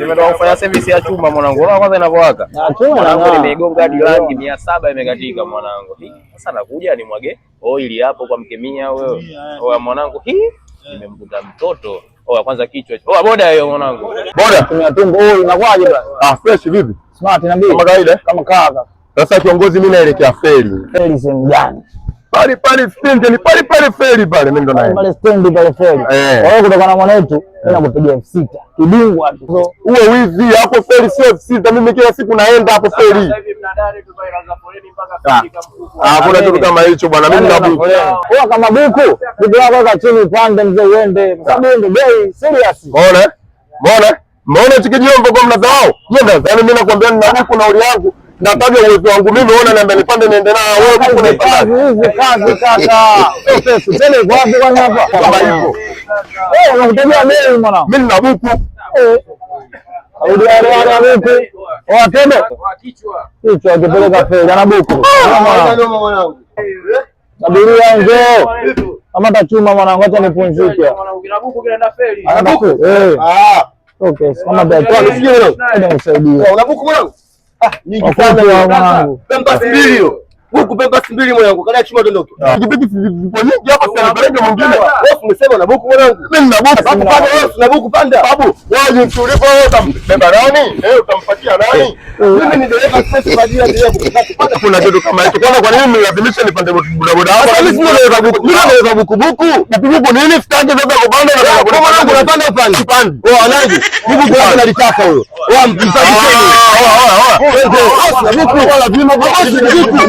Nimetoka kufanya service ya chuma mwanangu. Unaona kwanza inavyowaka. Ah, chuma Mwanangu inang'aa. nimeigonga hadi rangi 700 imekatika mwanangu. Hii, sasa nakuja nimwage oili hapo kwa mkemia wewe. Oya mwanangu, hii nimemkuta mtoto. Oya kwanza kichwa. Oya boda hiyo mwanangu. Boda. Tumia tumbo. Oh, inakuwaje bwana? Ah, fresh vipi? Smart nabii. Kama kawaida. Kama kawa. Sasa kiongozi, mimi naelekea feri. Feri sehemu gani? Pale pale stendi, ni pale pale feri pale mimi ndo naenda. Pale stendi pale feri. Eh. Kwa hiyo kutoka na mwanetu mimi nakupigia 6,000. Kibingwa tu. So, Huo wizi hapo feri sio 6,000, mimi kila siku naenda hapo feri. Ah, ah, kuna kitu kama hicho bwana, mimi Yaani na buku. Wewe kama buku, buku lako weka chini upande mzee uende. Kwa sababu ndio bei serious. Umeona? Umeona? Umeona hichi kijombo kwa mnadharau? Yeye ndio, mimi nakwambia nina buku nauli yangu. Nataja uwezo wangu mimi, unaona niambia nipande niende na wewe buku Kazi naipanda. hizi kazi kaka. Sio pesa. Tena iko wapi kwani hapa? Kama hivyo. Eh, unakutajia bei mwanangu. Mimi nina buku. Eh. Saudi Arabia buku. Oh, tebe. Kichwa akipeleka feri ana buku. Mwanangu. Abiria njoo. Kama tachuma mwanangu, acha nipumzike. Ana buku. Eh. Ah, Okay, kama biashara. nisikie wewe. Ndio nisaidie. Una buku mwanangu? Ah, nyingi Wakupe sana wa mwanangu. Pemba mbili hiyo. Buku pemba mbili mwanangu, kada chuma dondoke. Pikipiki zipo nyingi hapa, sasa nipeleke mwingine. Wewe umesema una buku mwanangu. Mimi nina buku. Babu panda wewe, una buku panda. Babu, wewe jinsi ulivyo wewe utambeba nani? Eh, utampatia nani? Mimi ni dereva sasa kwa ajili ya dereva kupanda. Kuna kitu kama hicho. Kwanza kwa nini mnilazimisha nipande boda boda hapa? Mimi sio dereva buku. Mimi dereva buku buku. Buku buku nini? Sitaki sasa kupanda na kwa mwanangu unapanda upande. Sipandi. Wewe wanangu, buku kwa nalitaka huyo. Wewe mpandisheni. Oa oa oa. Buku wala vima buku. Buku.